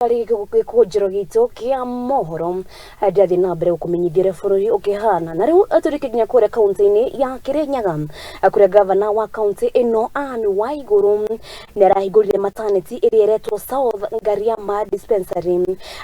Harĩ gĩkũnjĩro gitũ kĩa mohoro ndĩrathiĩ na mbere gũkũmenyithia ũrĩa bũrũri ũkĩhana. Na rĩu tũrĩke nginya kũrĩa kaunti-inĩ ya Kĩrĩnyaga, kũrĩa gavana wa kaunti ĩno Anne Waigũrũ nĩ arahingũrire maternity ĩrĩa ĩretwo South Ngariama Dispensary,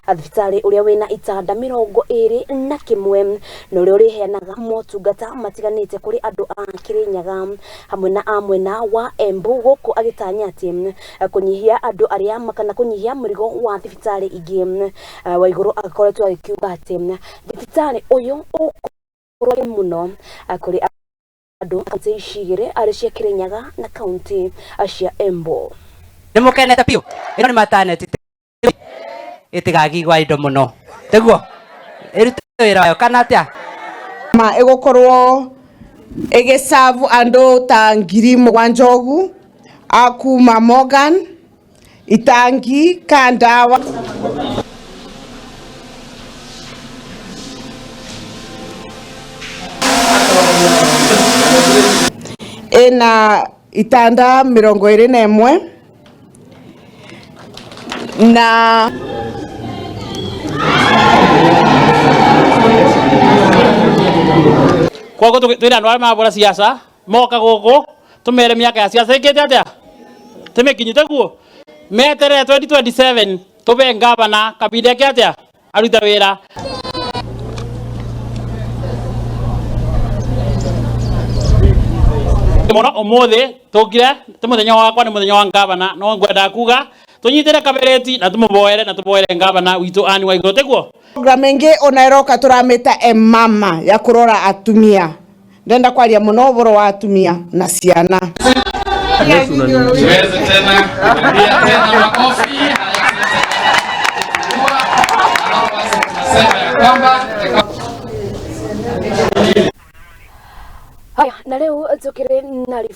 thibitarĩ ũrĩa wĩna itanda 21 na ũrĩa ũrĩheanaga motungata matiganĩte kũrĩ andũ a Kĩrĩnyaga hamwe na a mwena wa Embu, gũkũ agĩtanya atĩ kũnyihia andũ arĩa kana kũnyihia mũrigo wa thibitarĩ ingĩ. Waigũrũ akoretwo agĩkiuga atĩ thibitarĩ ũyũ ũgũkorwo mũno kũrĩ andũ kaunti ici igĩrĩ, arĩ cia Kĩrĩnyaga na kaunti cia Embu. Nĩ mũkenete biũ. Ĩno nĩ maternity ĩtigagigwa indo mũno, tiguo ĩrute wĩra wayo kana atĩa? Ma ĩgũkorwo ĩgĩcabu andũ ta 7,000 ũgu a kuma Morgan Itangi Kandawa. Ĩna itanda 21 na Koguo twĩre andũ arĩa marabũra siasa moka gũkũ, tũmere mĩaka ya siasa ĩkĩte atĩa, tĩmĩkinyite guo meterere 2027 tũbe ngavana kabinda eke atĩa arute wĩra. Mũno ũmũthĩ tũkire ti mũthenya wakwa, nĩ mũthenya wa ngavana, no ngwendaga kuga tũnyitĩre kabereti na tũmũboere na tũboere ngavana witũ Anne Waigũrũ, tiguo? Program ĩngĩ ona ĩroka tũramĩta Emama ya kũrora atumia. Ndenda kwaria mũno ũhoro wa atumia na ciana. Tuweze tena kurudia tena makofi. Tunasema ya kwamba Haya, na rĩu tũkĩrĩ na